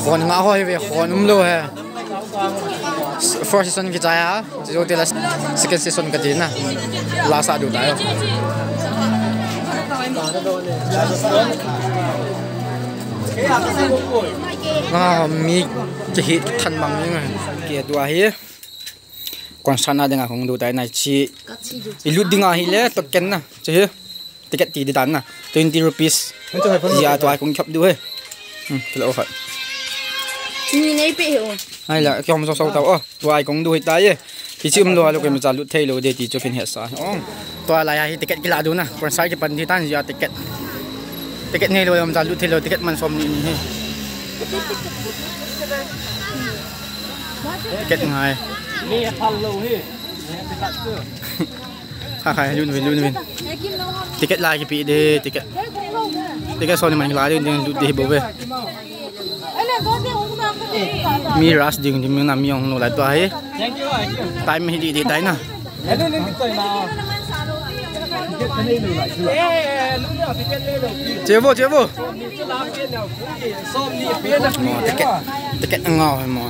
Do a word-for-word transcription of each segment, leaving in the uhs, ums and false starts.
Khon nga ho hi ve, khon umlou he. First session kichai a, chujou tile second session kati na. Last a diu tai. Ah, mi kihi than mang ni. Ke tua hi. Concert na dinga kong diu tai na chi. I lut dinga hile, to ken na. Chi hi. Ticket ti di tan na. Twenty rupees. Hei, tu hai phone. Jia tua kong chop diu he. Hmm, tu lo khat. Ni nei pe he o. Hai la, kihom so so tau o. Tua kong diu hi tai e. Ti chi umlou a lo kei ma cha lut thei lou de ti chu kin he sa. O. Tua lai a hi ticket kila diu na. Concert kipan di tan jia ticket. Ticket neilou ma cha lut thei lou, ticket man som ni ni he. Ticket ngai. Ni phal lou he. Kha kha, lun vin, lun vin. Ticket la kipe de, ticket. Ticket so ni man la de, ding lut de bou ve. Mi rush ding ding na mi ong no lai tua hi. Time hi di di tai na. Che vo, che vo. Mo, ticket, ticket ngau he mo.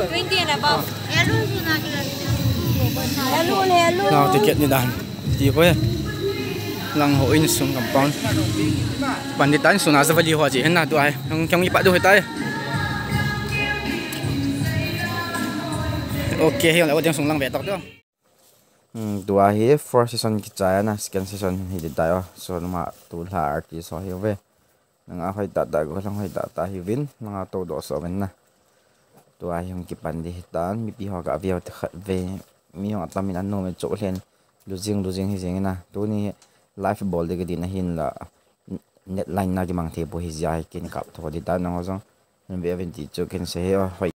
Twenty and above. Ngau ticket ni dan. Ti ko he. Lang ho in sung compound. Pandit tan suna sa vali ho chi hen na tu ai. Hong kyong ipa du he tai. Okay, he la o ding sung lang ve tok tu. Hmm, tua hi first session kichai a na, second session hi di tai o. So, numa tu la artist ho hi ve. Nanga hoi ta ta, go lang hoi ta ta hi vin, nanga to do so vin na. Tua hi hung kipan di hi tan, mipi ho ka view te khat ve, mi ho atamin anu me cho len, lu jing, lu jing hi jing na. Tuni live bol di ka di na hin la, net line na kimang thei po hi jia hi kin kap tho di tan nang ho jong. Nun ve vin ti chu kin se he o, hoi.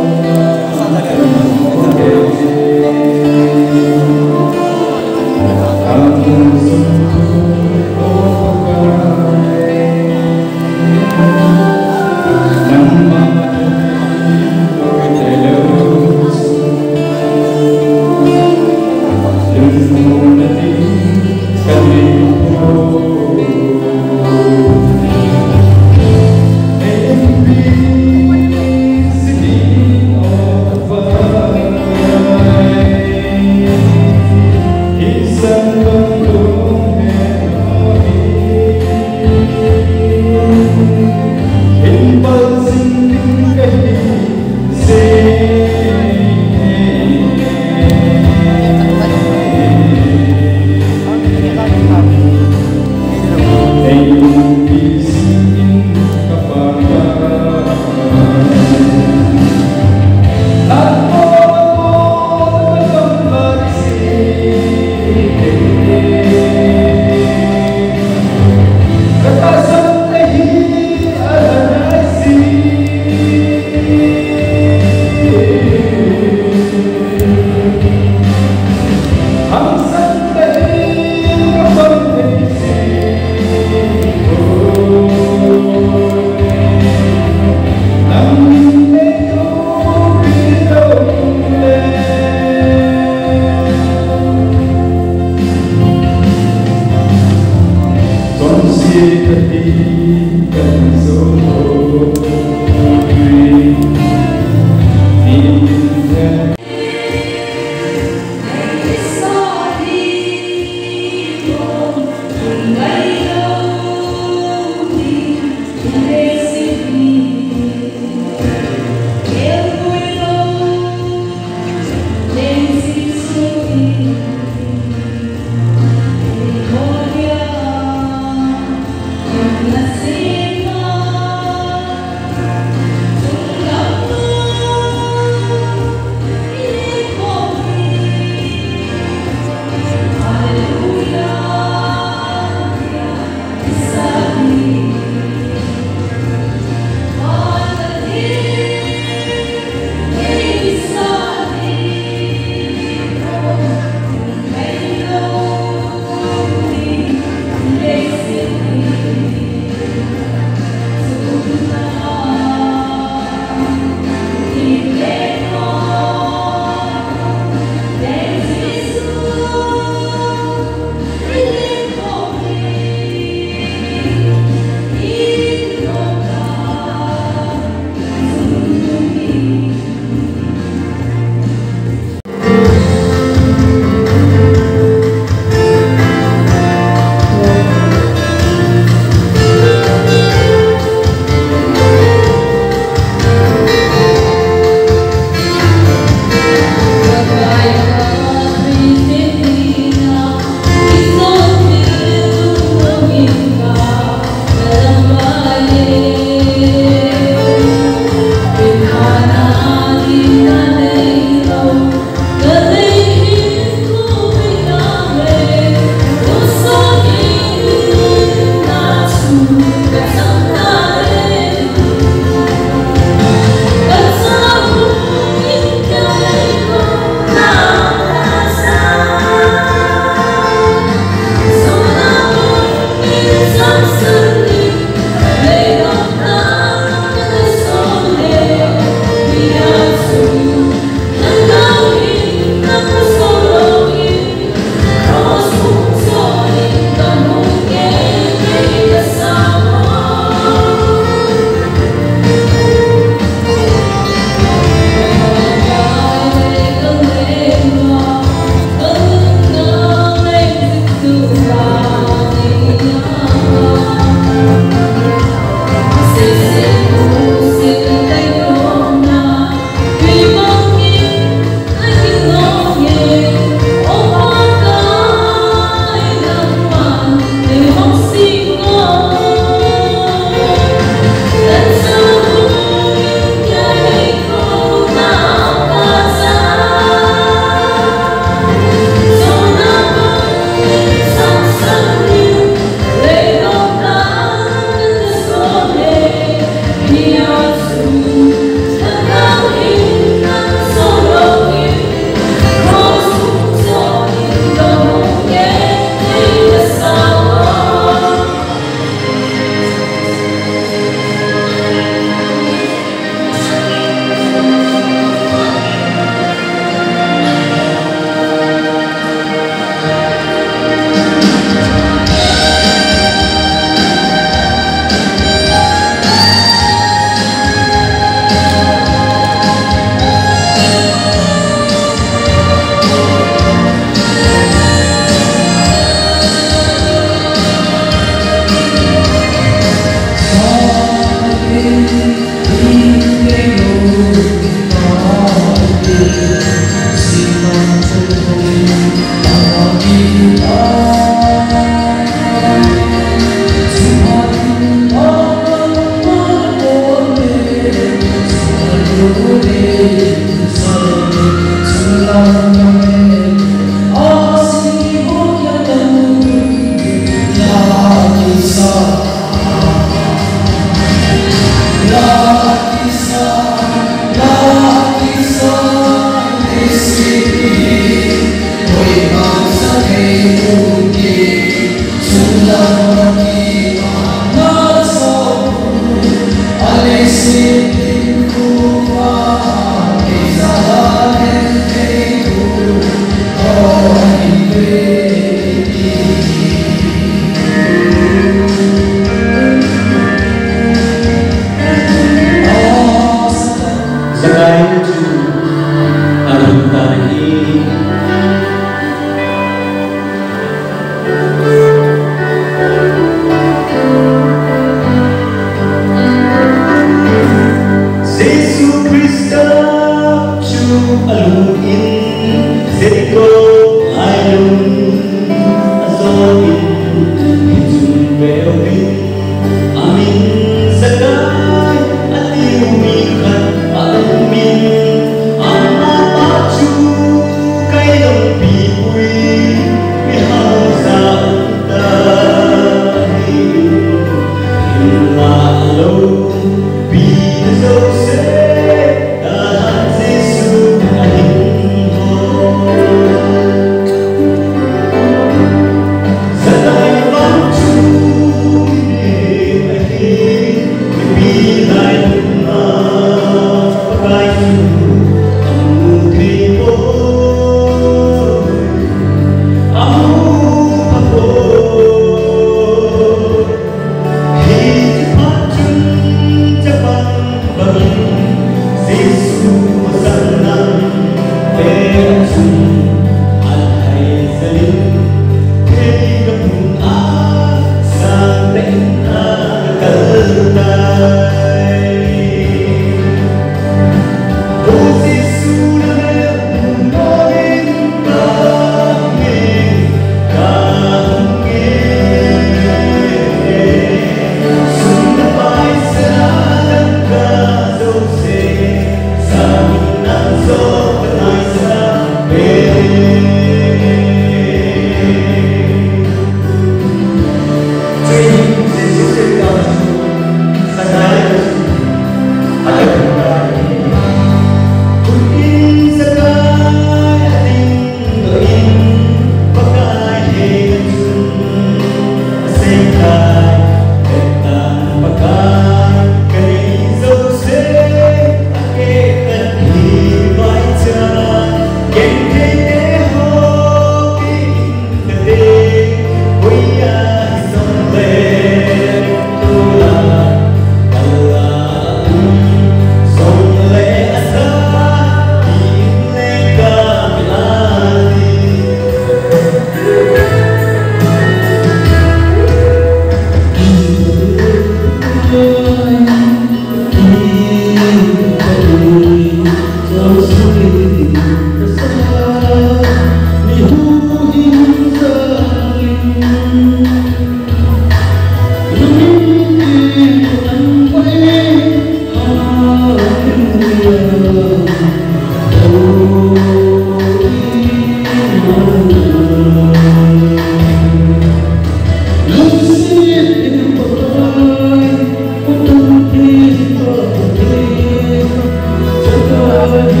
Ajo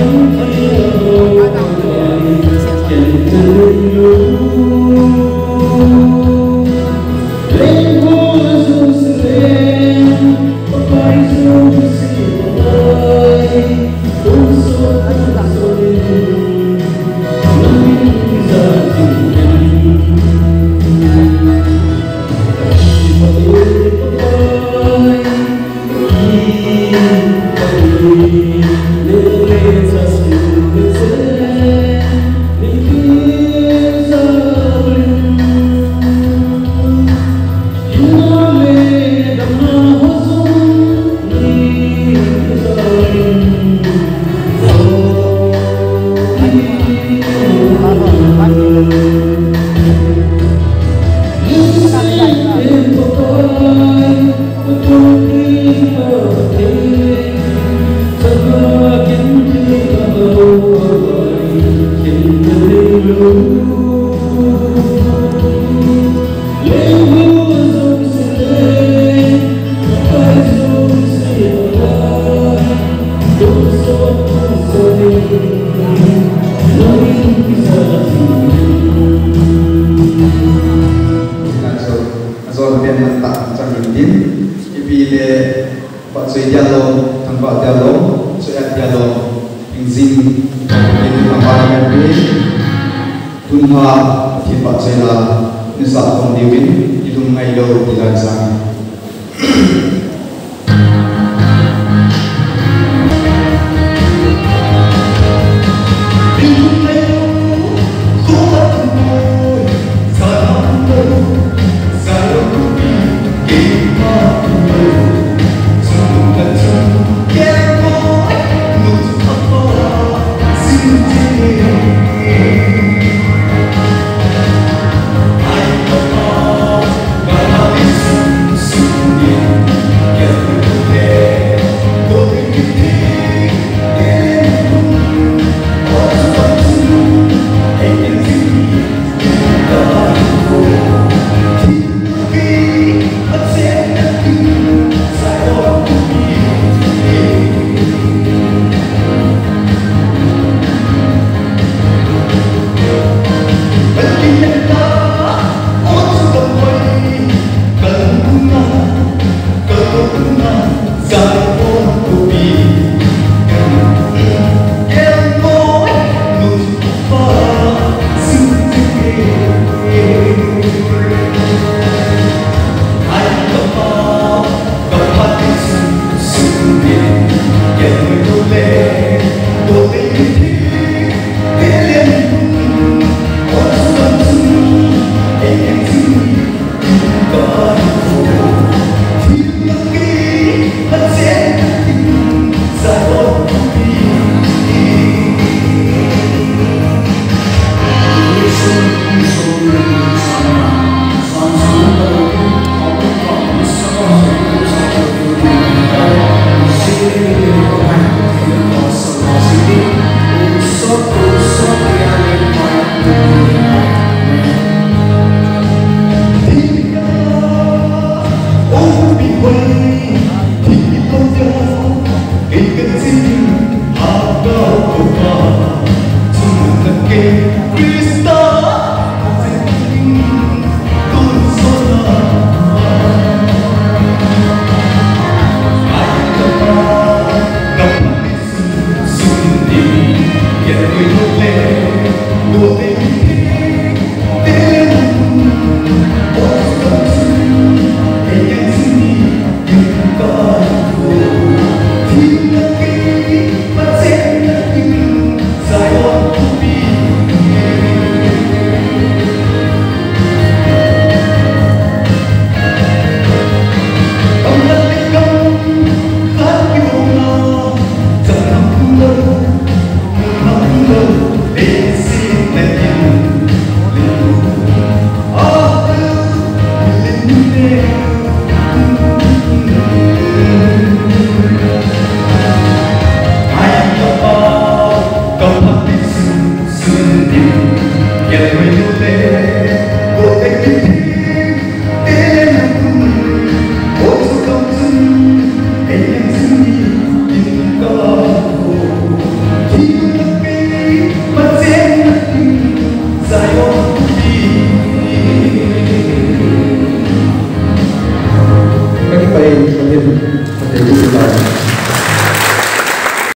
pen na ta chang in tin. Ipi le, vahchoi dia lom, thangvah dia lom, choi-at dia lom, hingjing, hingjing thangvah dia lom. Tun ha, Pathen vahchoi la, nisa khom diuvin, ilung ngai lou, ti lai sang.